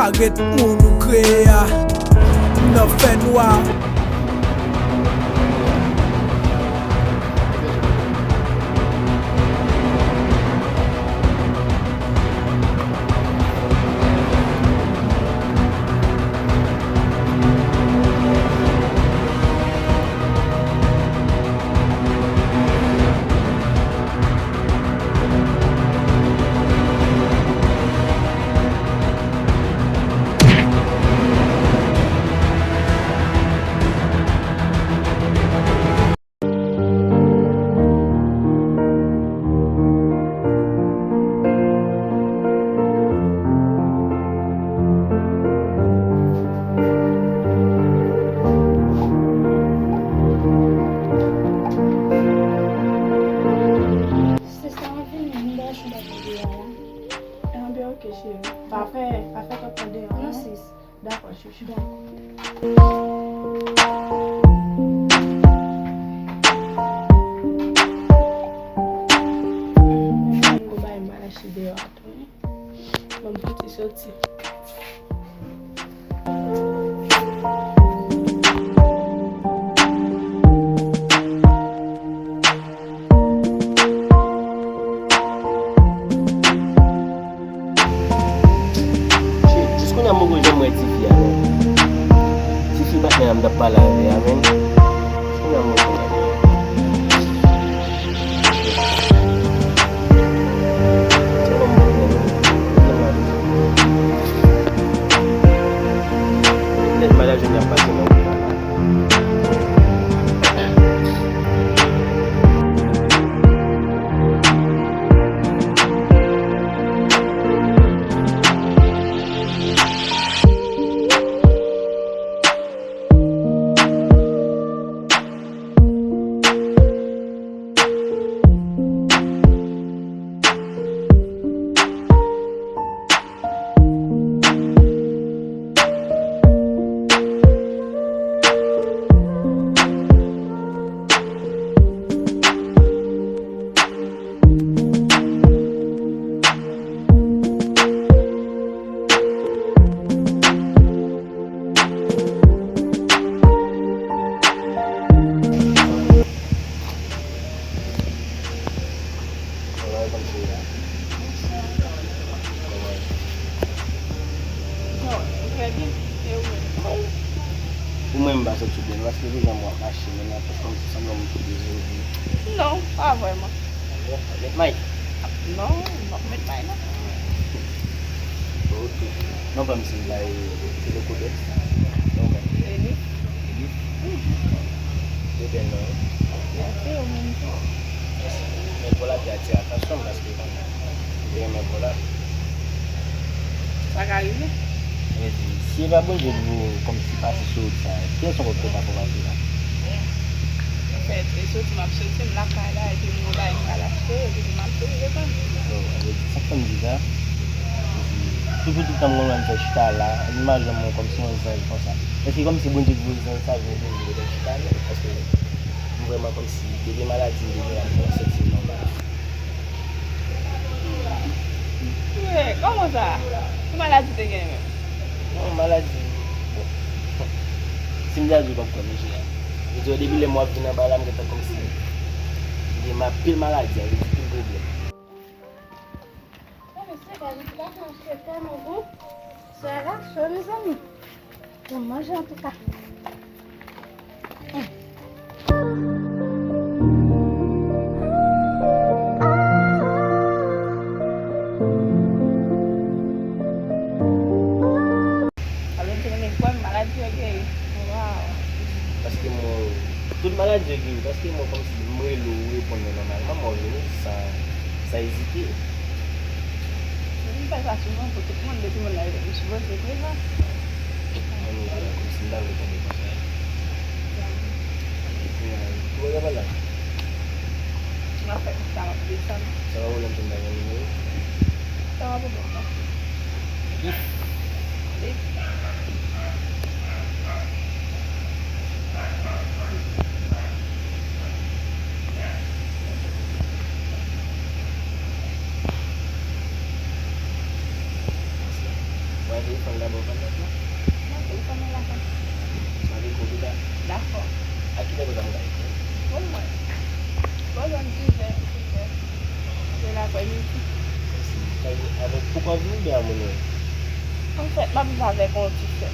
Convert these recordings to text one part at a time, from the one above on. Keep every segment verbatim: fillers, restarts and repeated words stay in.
Malgre tout moun ou kreye a nan fènwa. Se sa, m ap vini, m pral chita kote a la. Enben, ok, cheri. Pa fè, pa fè kankan deyò, non, non, sis. Dakò, chouchou. Dakò. Mwen fè yon gwo bagay, m pral achte deyò a tou, wi. Ban m fouti soti. Jis kounye a m poko janm wè tifi a, non. Tifi patnè a m t ap pale avè a, menm. Jis kounye a m poko wè. Nèt malaj yo ap pase nan wout la. Ou menm pa soti byen, paske deja m ap mache, men nan pòch kòmsi sanble yon moun ki dezòde. Non, pa vrèman. Met may? Non, m p ap met may, non. Ok. Non pa m si m bay se le kodèks. Non, men. Elif. Elif. Mhm. Yo bèl non, wi. Mèsi, ou menm tou. Mèsi. Men vòlatè a atire atansyon m paske konnen m te renmen vòlatè. Sa ka rive. Mwen di, si e pa Bondye ki voye w kòmsi pase sou wout sa a, kiyès ankò ki te ka fè w pase la? Anfèt, e soti m ap soti, m lakay la, epi m gen yon bagay m pral achte, epi m ap tou rive kanmenm. Bon, sa k fè m di sa, se si toujou tout tan m konn wè m fè chita la, m imajine m kòmsi yon zanj konsa. Èske kòmsi Bondye ki voye zanj sa vin ede m pou m chita la? Paske m vrèman kòmsi depi maladi m te gen la, m kòmanse santi m nòmal. Wè, kòman sa? Ki maladi w te gen menm? Yon maladi, bon. Si m ta di w, w p ap kwè, mesye. Yo di w depi lè m w ap vin anba la, m gentan kòmsi m gen anpil maladi, sa vle di anpil pwoblèm. Bon, mesye, gade, li pa ka achte tèlman bon. Sè la, cho, mezanmi. Bon manje antouka. Alò, m te renmen kwè maladi yo geri. Waw. Paske mwen, tout maladi yo geri, paske mwen kòmsi m rele w, ou reponn mwen nòmalman, mwen vini san, san ezite. M fè sa souvan pou tout moun, depi moun nan rele m, m sipoze prezan. Mwen menm, kòmsi m ta vle tonbe konsa. Epi, kouman w ap pale la? M ap fè koup la, m ap desann. Sa pa pwoblèm si m ta gen nimewo? Sa pa pwoblèm, non. Bif. Bif. Mwen te fann la. Ou konprann mèt la? Mwen te konn lakay. Mwen te konn pita. Dakò. A kilè nou ta pral fè? Pou mwen. Bò zòn dizè, dizè. De laprèmidi. Mèsi. Avèk, ou pa vin oubyen a moun ou ye? Anfèt, m ap viv avèk yon ti sè.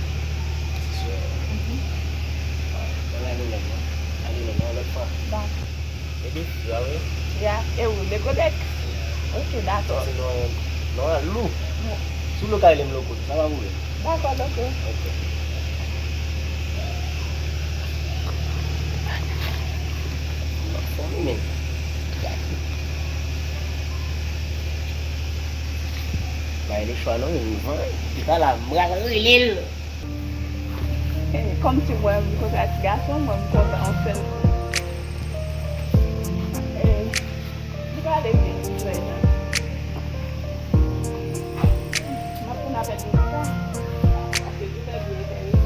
Ti sè. Mhm. Ah, bon, ale menm non. Ale menm non, lòt fwa. Dakò. E de fi a, wi. Ya, e ou, de konek? Ya. Ok, dakò. Se non, non, lou. Bon. Si w lou ka rele m lou kote, sa pa pwoblèm. Dakò, lou kote. Ok. Fò m men. Bay le chwa non, men van. Li pa la, m pral rele l. Eh, kòmsi mwen, m kontre ak ti gason, mwen, m kontan yon sèl. Eh, li prale vin, frè Jan. M ap konn avèk nou pita. Paske li fè byen enterese.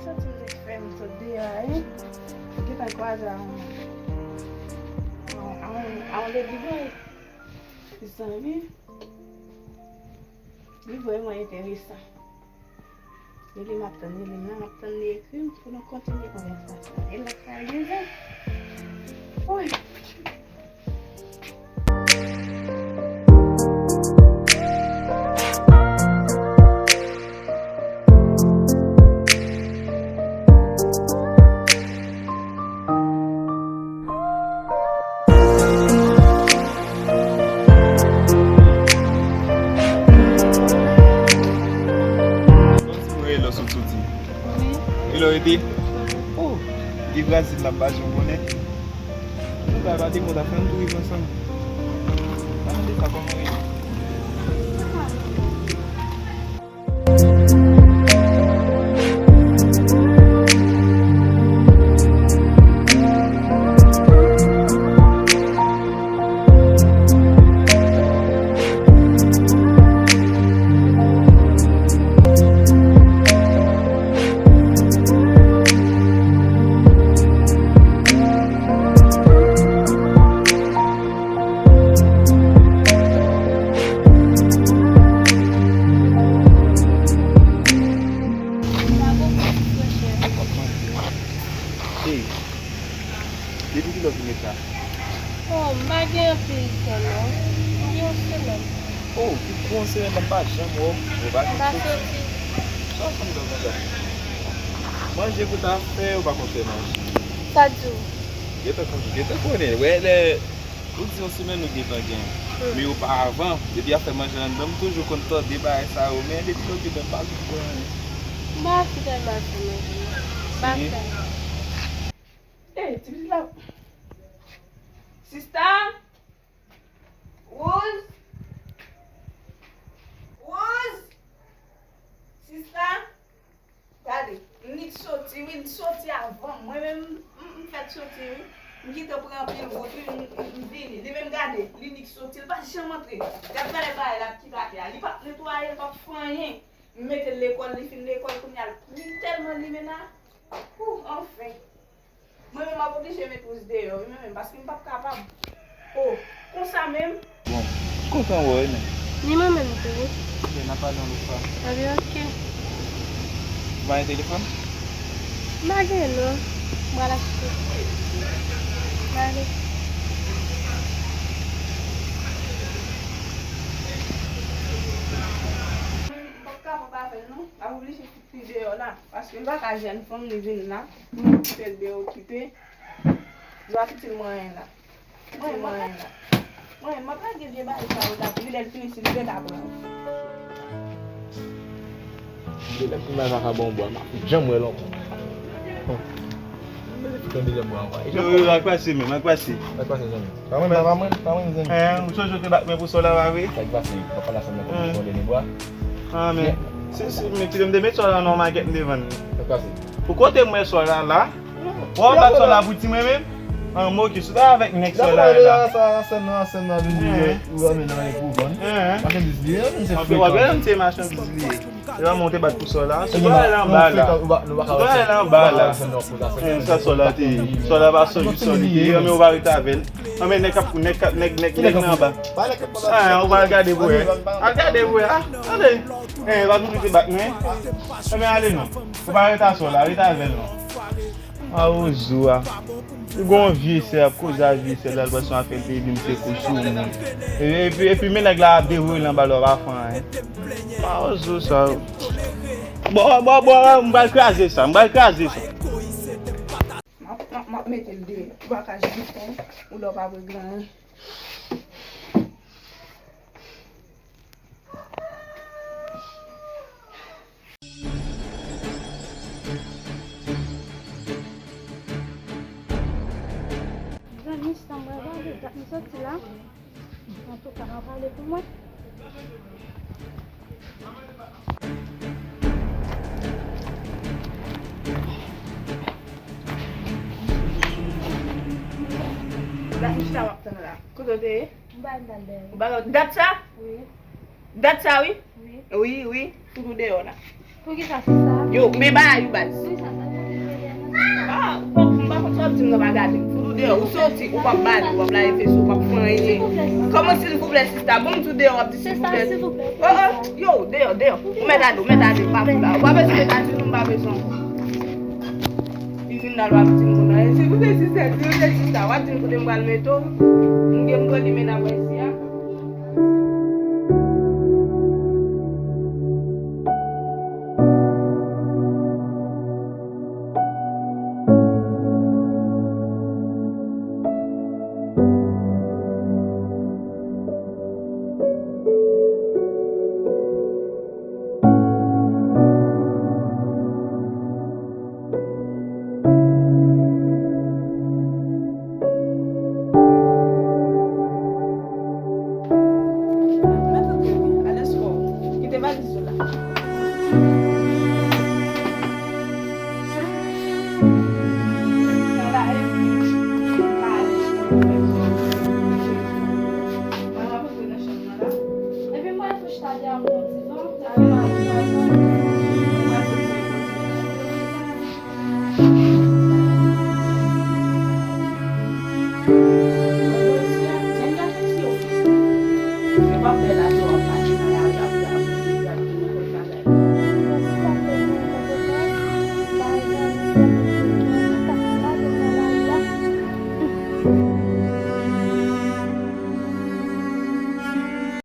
Soti m te fè m sot deyò a, wi. Gentan kwaze a yon, a yon, a yon, a yon lady boy. Mezanmi. Li vrèman enteresan. E li m ap tann, e li m la, m ap tann li ekri m pou nou kontinye konvèsasyon. E lòt sa, gen zè. Woy! Kòmsi mwen rele w sot soti. Wi. Rele w rete? Oh, li Brazil la, m pa janm konnen. Nou ka pa de mond ap fè yon touris ansanm. Pa mande sa kòman rele. Hey, depi kilè w vin eta? Oh, m pa gen anpil tan non. M gen yon semèn. Oh, ou gen yon semèn la m pa janm wè w. Ou pa gen soti. Sa w konn fè konsa? Manje pou ta fè, ou pa konn fè manje. Sa di w? Gentan konn, gentan konnen. Wè lè ou di yon semèn ou gentan gen. Hmm. Men oparavan, depi afè manje anndan, m toujou konn tande bagay sa yo. Men depi l okipe m, m pa vin pran anyen. M pa fè tèlman afè manje non. M pa fè. Ey, ti pitit la. Sista! Wouz! Wouz! Sista! Gade, Nik soti, wi, li soti avan m. Mwen menm, m, m fèk soti, wi. M gentan pran anpil wout, wi, m, m, m vini. Li menm, gade, li Nik soti, li pa janm antre. Gad valè bagay l ap kite atè a. Li p ap netwaye, li p ap fè anyen. M mete l lekòl, li fin lekòl, kounye a, li tèlman limen la. Ou, anfen. Mwen menm m ap oblije met wouz deyò, wi, mwen menm, paske m p ap kapab. O, konsa menm. Bon, m kontan wè w, wi, men. Ni mwen menm tou, wi. Oke, n a pale yon lòt fwa. Anben, oke. Ou pa gen telefòn? M pa gen, non. M pral achte. M ale. M p ap kapab avè l, non. M ap oblije Pi deyò la, paske l pa ka jèn fanm, li vin la, pou l okipe l byen okipe. Dwa pitit mwen la. Pitit mwen la. Mwen, m ap lage vye bagay sa yo la, pou li lè l fini, si li vle ka pran. Li lè fini, bagay sa ka bon bwa, m ap janm wè l ankò. Yo, yo, ak pase menm, ak pase. Sa k pase, zanmi? Pa mwen, pa mwen, pa mwen, zanmi. Hein, ou sonje w te bat mwen pou sè w la, pa vre? Sa k pase? Papa la sanble pou fè yon dènye bwa. Ah, men, si, si, men kite m te met sè w la nan makèt m te vann. Sa k pase? Ou kote m wè sè w la, la? Wè w bat sè w la pou ti mwen menm? An, m oke, sou ta avèk nèg sè w la, la. Sa, sa, sa, sa, sa, vin di, ou amenn nan pou vann. Machandiz li ye, se frekan. Anpil, w ap gade m se machandiz li ye. Yo, mwen te bat pou sè w la. Sè w la anba la. Sè w la anba la. Eh, sa sè w la te ye. Sè w la pa sòl, sòl li te ye. Anben, ou pa rete avè l. Anben, nèg k ap, nèg k ap, nèg, nèg, nèg nan anba. Ah, ou pa al gade pou wè. Al gade pou wè. Ah, tande. Eh, pa toujou te bat mwen. Anben, ale non. Ou pa rete a sè w la, rete avè l non. A, ozo a. Ou gon vye sè ap koze a vye sè la, l panse yon afè l te di m se kou sou moun. E, epi, epi men nèg la ap devoye l anba lò pa fè anyen. A, ozo sa. Bon, bon, bon, m pral kraze sa, m pral kraze sa. M ap, m ap, m ap mete l deyò. Ou pa ka jis fè, ou lè w pa vle gen anyen. Zanmi, sa mwen gade, dat m soti la. Antouka, pa pale pou mwen. Dat m chita w ap tann la. Kote w te ye? M pa al dèyè. Ou pa al dat sa? Wi. Dat sa, wi? Wi. Wi, wi. Fout ou deyò la. Poukisa se sa? Yo, men bagay ou baz. Poukisa sa? Ah, ou pa, m pa konn sa w ap di m nan pa gade m. Fout ou deyò, ou soti, ou p ap bale, ou p ap lave fes ou, ou p ap fè anyen. Kòman silvouplè, sista? Bon, m di w deyò, w ap di silvouplè. Oh, oh, yo, deyò, deyò. Ou mèt ale, ou mèt ale, m pa pou la. Ou pa bezwen mèt ale, m pa bezwen. Izin nan lwa m di m konn anyen. Silvouplè, sista, silvouplè, sista, w ap di m kote m pral mete w. M gen m pran limen nan mwen isi a.